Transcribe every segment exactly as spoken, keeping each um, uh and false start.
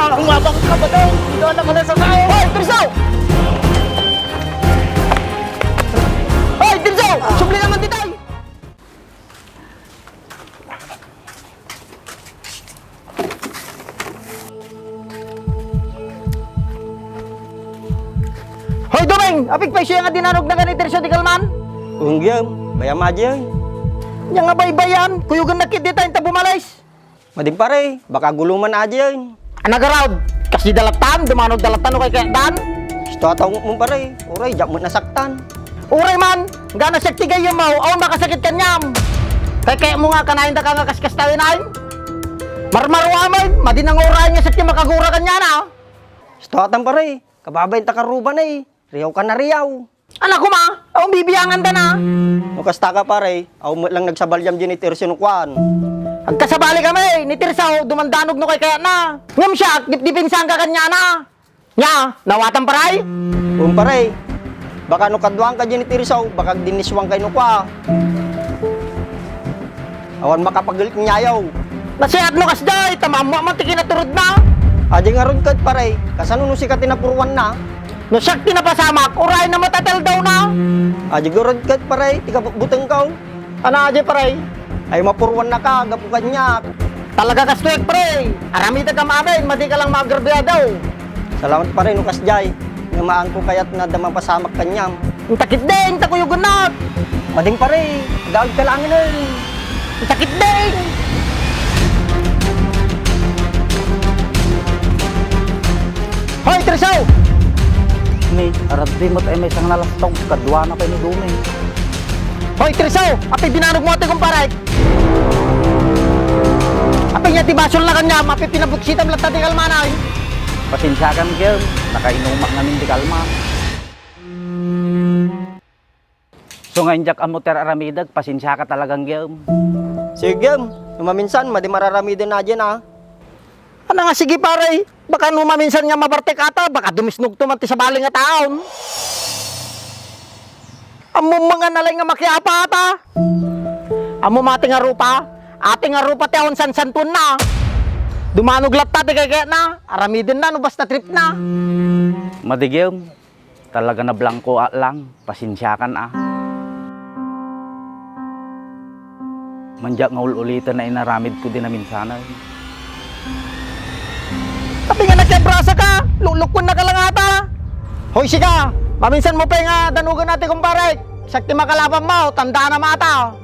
Ang mabang ka ba daw? Ikaw na pala sa tao. Hoy, Tirso! Hoy, Tirso! Subli naman ditoy! Hoy, Doming! Apigpayso nga dinanogna ken ni Tirso ti kalman? Unggem, bayam a diay. Nya nga baybayan, kuyugennak ketdi ta inta bumalis. Mading pare, baka guluman a diay. Anagarod, kas di dalatan, dumanog dalatan no kay kayatdan. Isto a taungok mo pare, uray, diak met nasaktan. Uray man, gana siak ti gayyemmo, awan makasakit kaniam. Kay kayatmo nga kanayon daka nga kaskastawin ay. Marmaro amin, madi nangurayan nga siak ti makagura kaniana. Isto atan pare, kababain ta karuba na eh. Riyaw ka na riyaw. Anak ko ma, awan bibiangan da na. No kasta ka pare, awan met lang nagsabaliam diay ni Tirso no kuan. Agkasabali kami, ni Tirso, dumandanog no kay kayatna. Ngem siak, dipdipinsan ka kaniana. Nya, nawatan pare? Wen pare. Baka no kaduan ka diay ni Tirso, baka agdinisuan kay no kua. Awan makapagel ken yayaw. Nasiat no kasdiay, ta maammo man ti kinaturodna. Adi ngarud ket pare, kasano no sika ti napuruanna? No siak ti napasamak, uray na matataldawna. Adi ngarud ket pare, ti kabutbutengko. Ana adi pare? Ay mapuruannaka, gapu kaniak. Talaga kastoy, pare. Aramidek amin, madi ka lang maagrabiado. Salamat pare no kasdiay. Nga maanko kayat nga adda mapasamak kaniam. Inta ketdi, inta kuyogennak. Mading pare, gaud ka laengen. Inta ketdi. Hoy, Tirso! Ni, araddi met ay may sang nalastong, kaduana pay ni Doming. Hoy, Tirso! Apay dinanogmo ti kumparek? Apay nga ti basolna kaniam, apay pinabuksitam latta ti kalmanay? Pasensiakan, Gem. Nakainumak ngamin ti kalma. So nga, indiak ammo ti ar-aramidek, pasensiaka talaga, Gem. Sige, Gem. No maminsan, madi mararamiden a diay, a. Ana nga, sige, pare. Baka no maminsan nga mabartek ata, baka dumisnogto man ti sabali nga taon. Ammom nga nalay nga makiapa ata. Ammom ati nga rupa, ati nga rupa ti awan sansantuenna. Dumanog latta ti kayatna, aramidenna no basta tripna. Madi, Gem, talaga nablangkoak lang, pasensiakan a. Mandiak nga ul-uliten a inaramidko di naminsanen. Apay nga nakiabrasaka, luklukuennaka lang ata. Hoy, sika, maminsanmo pay nga danogen a ti kumparek. Siak ti makalabanmo, tandaanam ata.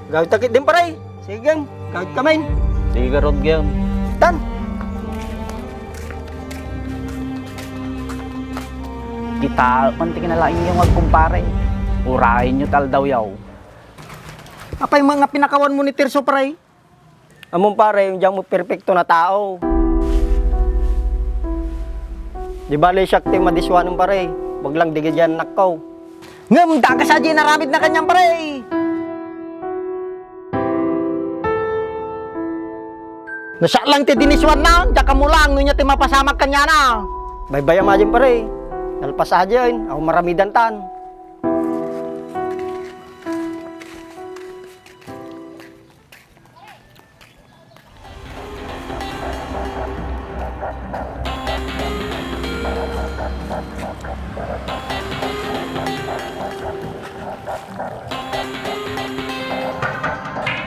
Gawidta ketdin, pare. Sige, Gem. Gawidka met. Sige, garud, Gem. Tan. Kitaek man ti kinalaingyo nga agkumpare. Urayenyo ti aldawyo. Apay met nga pinakawanmo ni Tirso, pare? Ammom, pare, diak met perpekto a tao. Di bale, siak ti madisuanen, pare. Balang dagiti annakko. Ngem dakes a diay inaramidna kaniam, pare. No siak lang ti dinisuanna, diak ammo lang no ania ti mapasamak kaniana. Baybayam a diay, pare. Nalpas a diay, awan maramidantan.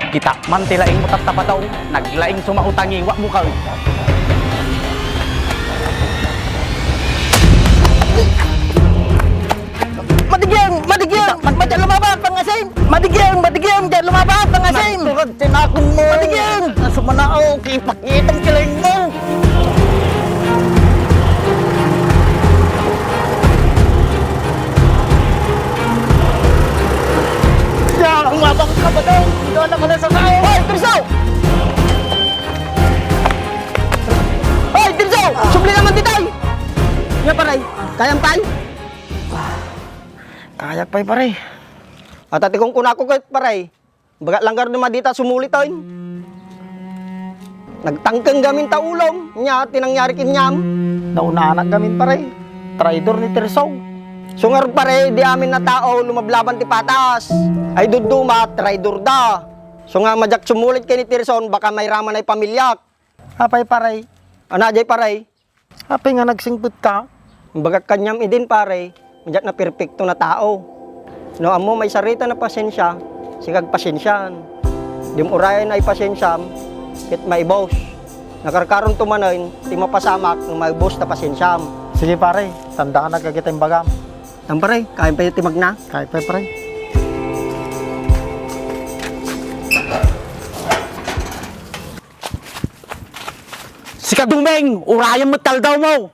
Kitak man ti laingmo tatta, padaw, naglaing sumao ta ngiwatmo kay. Madi Gem! Madi Gem! Madi lumaban, pangasin! Madi Gem! Madi Gem! Diak lumaban, pangasin! Nagturag ti nakon mo! Madi Gem! Sumanao, kipakitang kiling mo! Ya, umabang ka ba daw? Ikaw na pala sa tao! Hoy, Tirso! Hoy, Tirso! Subli naman ditoy! Ya, paray. Kayam pay? Kayak pay, pare. Ata ti kunkunako ket, pare. Bagat lang garud a dita sumulit, ay. Nagtangkeng gamin ta ulom, nia ti nangyari kaniam. Naunanak gamin, pare. Traidor ni Tirso. So ngarud, pare, di amin a tao lumablaban ti patas. Ay, dudduma, traidor da. So nga, madiak sumulit ken ni Tirso, baka mairaman ay pamiliak. Apay, pare, Ania jay, pare? Apay nga nagsingpet ka? Imbagak kaniam idin, pare, diak naperpekto na tao. No ammo maisarita na pasensia, sika pasensian. Dim urayen ay pasensiam, ket maibus. Nakarkaronto manen ti mapasamak no maibus ta pasensiam. Sige, pare, tandanak dagiti imbagam. Tan, pare, kaay pay ti magna? Kaay pay, pare. Sika, Dumeng, urayen met ti aldawmo.